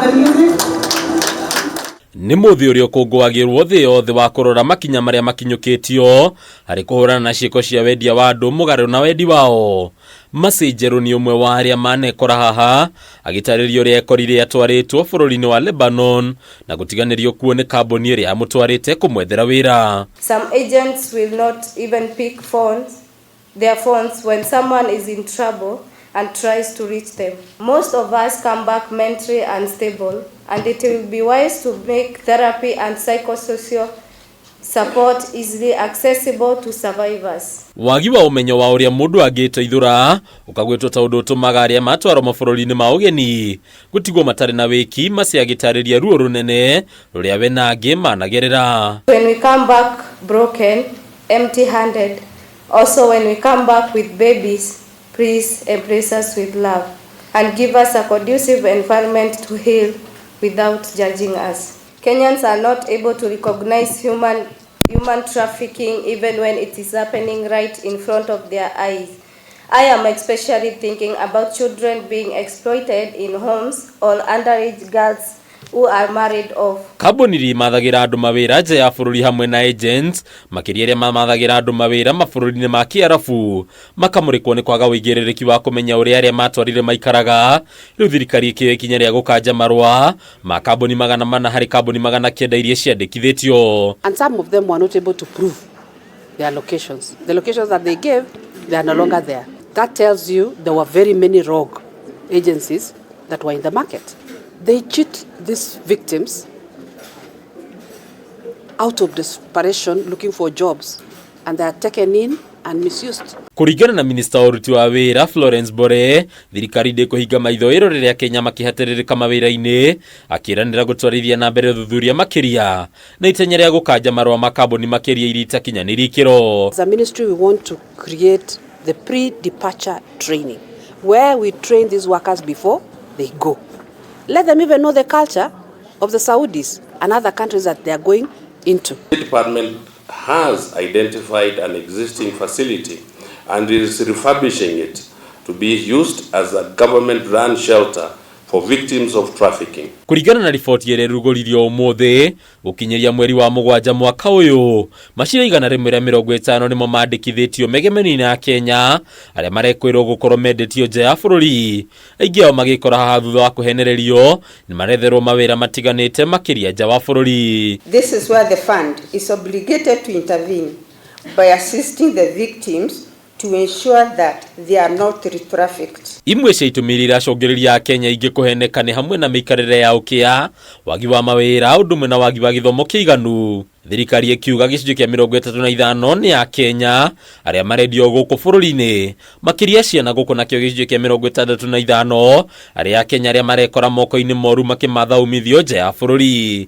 the music. Nĩ mũthĩ ũrĩa ũkũngũagĩrwo thĩ yothe wa kũrora makinya marĩa makinyũkĩtio harĩ kũhũrana na ciĩko cia wendia wa andũ mũgarũ na wendi wao. Mercy Njerũ nĩ ũmwe wa arĩa manekora haha agĩtarĩria ũrĩa ekorire atwarĩtwo bũrũri-inĩ wa Lebanon na gũtiganĩrio kuo nĩ kambuni ĩrĩa yamũtwarĩte kũmwethera wĩra. Some agents will not even pick their phones when someone is in trouble and tries to reach them. Most of us come back mentally unstable, and it will be wise to make therapy and psychosocial support easily accessible to survivors. Wagi wa ũmenyo wa ũrĩa mũndũ angĩteithũra ũkagwĩtwo ta ũndũ ũtũmaga arĩa matwarwo mabũrũri-inĩ ma ũgeni gũtigwo matarĩ na wĩki. Mercy agĩtarĩria ruo rũnene rũrĩa we na angĩ managerera. When we come back broken, empty-handed, also when we come back with babies, please embrace us with love and give us a conducive environment to heal without judging us. Kenyans are not able to recognize human trafficking even when it is happening right in front of their eyes. I am especially thinking about children being exploited in homes or underage girls who are married off. Kambuni iria imathagĩra andũ mawĩra nja ya bũrũri hamwe na agents, makĩria arĩa mamathagĩra andũ mawĩra mabũrũri-inĩ ma Kĩarabu, makamũrĩkwo nĩ kwaga ũigĩrĩrĩki wa kũmenya ũrĩa arĩa matwarire maikaraga. Rĩu thirikari ĩkĩoya ikinya rĩa gũkanja marũa ma kambuni 400 harĩ kambuni 900 iria ciandĩkithĩtio. And some of them were not able to prove their locations. The locations that they gave, they are no longer there. That tells you there were very many rogue agencies that were in the market. They cheat these victims out of desperation, looking for jobs, and they are taken in and misused. Kũringana na minista wa ũruti wa wĩra Florence Bore, thirikari ndĩkũhinga maitho ĩrorere Kenya makĩhatĩrĩrĩka mawĩra-inĩ, akĩranĩra gũtwarithia na mbere ũthuthuria makĩria na itenya rĩa gũkanja marũa ma kambuni makĩria iria itakinyanĩirie ikĩro. As a ministry, we want to create the pre-departure training, where we train these workers before they go. Let them even know the culture of the Saudis and other countries that they are going into. The department has identified an existing facility and is refurbishing it to be used as a government-run shelter for victims of trafficking. Kũringana na riboti ĩrĩa ĩrugũririo ũmũthĩ, gũkinyĩria mweri wa 7 mwaka ũyũ, macira 150 nĩmo mandĩkithĩtio megemeni-inĩ ya Kenya arĩa marekwĩrwo gũkorwo mendetio nja ya bũrũri, aingĩ ao magĩkora haha thutha wa kũhenererio nĩ maretherwo mawĩra matiganĩte makĩria nja wa bũrũri. This is where the fund is obligated to intervene by assisting the victims to ensure that they are not re-trafficked. Imwe cia itũmi iria iracũngĩrĩria Akenya aingĩ kũheneka nĩ hamwe na mĩikarĩre ya ũkĩa, wagi wa mawĩra, ũndũ ũmwe na wagi wa gĩthomo kĩiganu. Thirikari ĩkiuga gĩcunjĩ kĩa 35 nĩ Akenya arĩa marendio gũkũ bũrũri-inĩ, makĩria ciana gũkũ, nakĩo gĩcunjĩ kĩa 65 arĩa Akenya arĩa marekora moko-inĩ moru makĩmatha umithio nja ya bũrũri.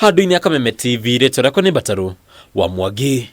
Handũ-inĩ ya Kameme TV, rĩtwa rĩakwa nĩ Mbatarũ wa Mwangi.